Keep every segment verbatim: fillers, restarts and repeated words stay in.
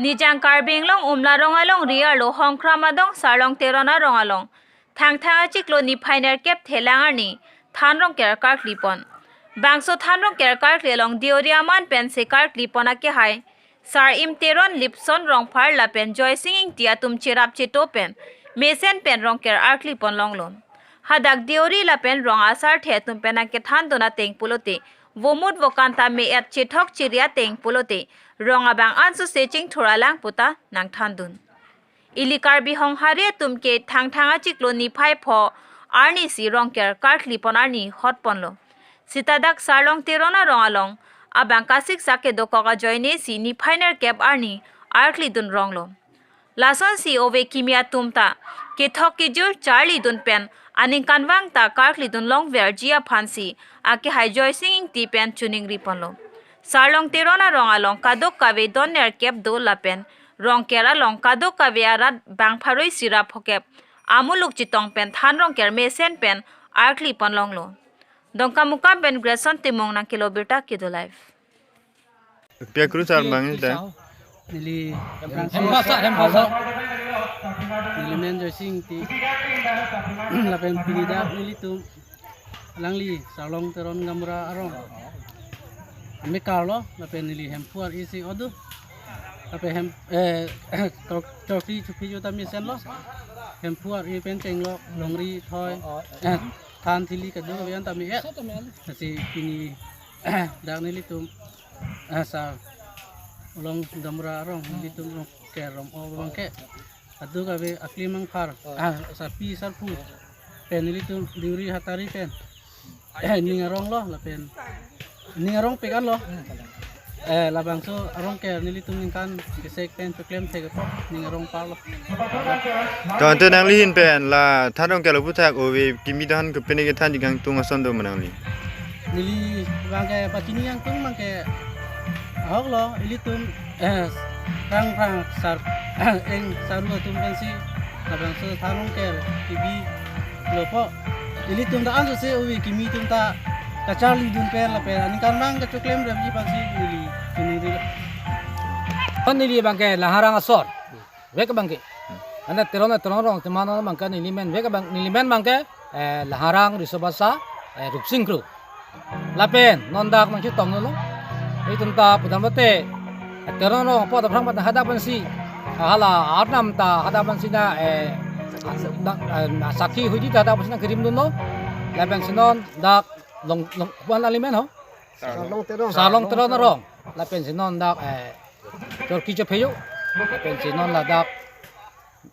Nijang Karbi Anglong Umla Rong along ri arlo Hongkram adong Sarlong Teron arong along Thangthang achiklo niphai nerkep Thelang arni than rongker karkli pon. Bangso than rongker karkli along Deori aman pensi karkli pon akehai Sar-im Teron, Lipson Rongphar lapen Joysing Ingti atum cherap cheto pen mesen pen rongker arkli pon longlo. Hadak Deori lapen rong asarthe atum pen nangkethan dun ateng pulote, vomut vokan ta me-et chethok chiri ateng pulote, rong abang ansose chingthur alang puta nangthan dun. Ili Karbi Honghari atum ke Thangthang achiklo niphai pho arni si rongker karkli pon arni hot ponlo. Sita dak Sarlong Teron arong along abang kasik sak kedokok ajoine si niphai nerkep arni arkli dun ronglo. Lasonsi ove kimi atum ta kethok kejur charli dun pen aningkanvang ta karkli dun longverji aphansi akehai Joysing Ingti pen choningri ponlo. Sarlong Teron arong along kadokave don nerkep do lapen rongker along kadokave arat bang pharo isi ra phokep amuluk chetong pen than rongker mesen pen arkli pon longlo. Dongkamukam pen Grayson Timung nangkelo birta Kedo Live. Pia kru sar bang ta. Neli Hempasa, Hempasa. Neli men Joysing Ingti. Lapen pini dak nelitum alangli Sarlong Teron Gaonbura arong amekar lo, lapen neli Hemphu ar-e si odo. Lapen hem, eh, chor-, chorkli chophejo ta mesen lo. Hemphu ar-e pen chenglo, longri thoi, eh, than thili kadokave an ta me-et. Lasi pini dak nelitum, ah, Sarlong Gaonbura arong nelitum rongker rom-o abangke kadokave akli mangphar, ah, sarpi sarpo pen nelitum Deori hatari pen, eh, ning arong lo lapen ning arong pik an lo. Eh, labangso arong ke nelitum ningkan kesek pen choklem thek apot ning arong parlo. To ante nangli ahin pen la than rongker lo puthak ove kimi than ke pini kethan dikang tung ason do ma nangli? Neli abangke pachini yang tung abangke ahok lo, ilitum, eh, rang rang sar eng saru atum pensi labangso than rongker kebi lo po. Ilitum ta ansose ove kimi atum ta kacharli dun pen lapen aningkanvang kachoklem ramji aphansi neli choningri lo. Kon neli abangke Laharang asor vek abangke. Anta Teron, Teron arong teman abangke neli men vek abang, neli men abangke, eh, Laharang Riso Basa, eh, Rupsing Kro. Lapen non dak nangchetong lo. Itum ta pudam lote, eh, Teron arong apot aphrang pat hadak pensi, ah, hala arnam ta hadak pensi na, eh, na, eh, na sakhi huji ta hadak pensi nangkerim dunlo. Lapen si non dak Long, Long, pu-an nangli men ho? Sarlong Teron. Sarlong Teron arong. Lapen si non dak, eh, chorkli chophejo. Lapen si non ladak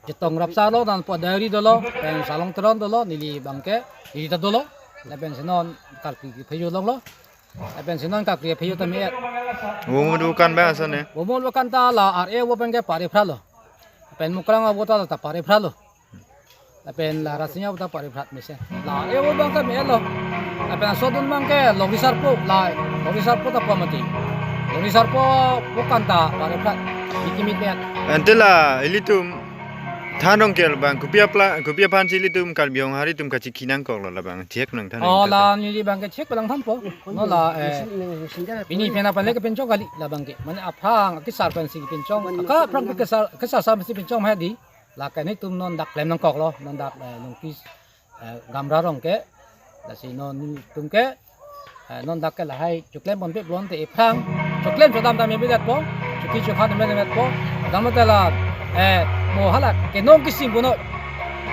chetong rapsar lo, non po Deori dolo, pen Sarlong Teron dolo, neli abangke, neli ta dolo. Lapen si non karkli kephejo longlo. Lapen si non karkli kephejo ta me-et. Vomut vokan bang ason ne? Vomut vokan ta la ar-e avo abangke pare phra lo. Lapen mukrang avo ta, ta pare phra lo. Lapen la Rasinja avo ta pare phra mesen. La ar-e avo abangke me-et lo. Lapen aso dun abangke longri sarpo, la longri sarpo ta pamati. Longri sarpo vokan ta pare phra. Bikimit me-et. Ante la ilitum than rongker abang kopi apla, kopi aphansi ilitum Karbi Honghari atum kachikhi nangkok lo labang chek nangthan. Oh, nangthan. La neli abangke chek palang thanpo. Non la, eh, pini pen aphan le kepinchong kali labangke. Mane aphrang kesar pensi kepinchong. Aka aphrang kesar, kesar sa pensi pinchong ma di. Lake netum non dak klem nangkok lo, non dak, eh, Longkis, eh, Gaonbura arong ke. Lasi non netum ke, eh, non dak ke lahai choklem ponpe pulote ephrang choklem chodam dam emedet po, chokhi chokha emedet po. Dam te la, eh, mo hala kenong kisim puno.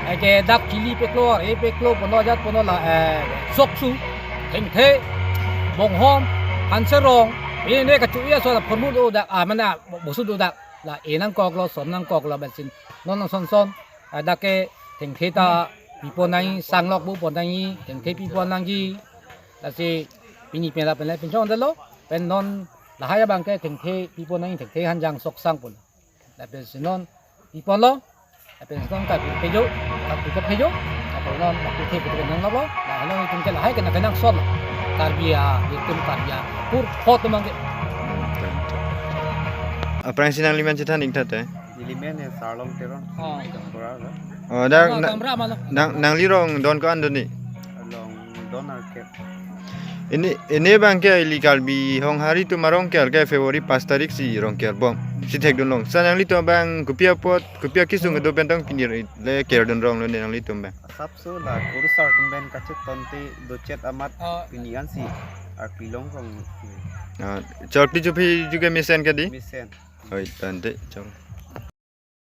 Eh, ke dak chili peklo, eh, peklo puno, ajat puno la, eh, soksu, thengthe, bonghom, hanserong, eh, ne kachu-i aso la phormu do dak, ah, mane bosu do dak la, eh, nangkok lo, son nangkok lo, bensin non nang son son. Hadak ke thengthe ta pipon nangji, sanglok bupon nangji, thengthe pipon nangji. Lasi pini pen lapen le pinchong detlo, pen non lahai abangke thengthe pipon nangji, thengthe hanjang sok sang pon. Lapen si non piponlo, lapen si non karkli phejo, karkli phejo, lapen non karkli the phejo nang lo, la helo itum ke lahai ke nang kenang son. Karbi atum, Karbi apor apor atum abangke. Aphrangsi nangli men chethan ingtha te. Neli men ke Sarlong Teron. Oh. Gaonbura lo. Oh, dak, oh, na, Gaonbura ma lo. Nang, nangli rong don ko-an do ni? Rong don nerkep. Ini, ini abang ke ili Karbi Honghari atum arong ke, ke February pas tarik si rong kerbom. Si thekdun long. Sa nanglitum abang kopi apot, kopi akesung kedo pen tong pini le kerdun rong lo ne nanglitum abang. Asapso la kurusar atum pen kachetonte dochet amat pini ansi arpi long rong. Ah, chorpi chupi juga mesen kedi? Mesen. Oi, tante, chong.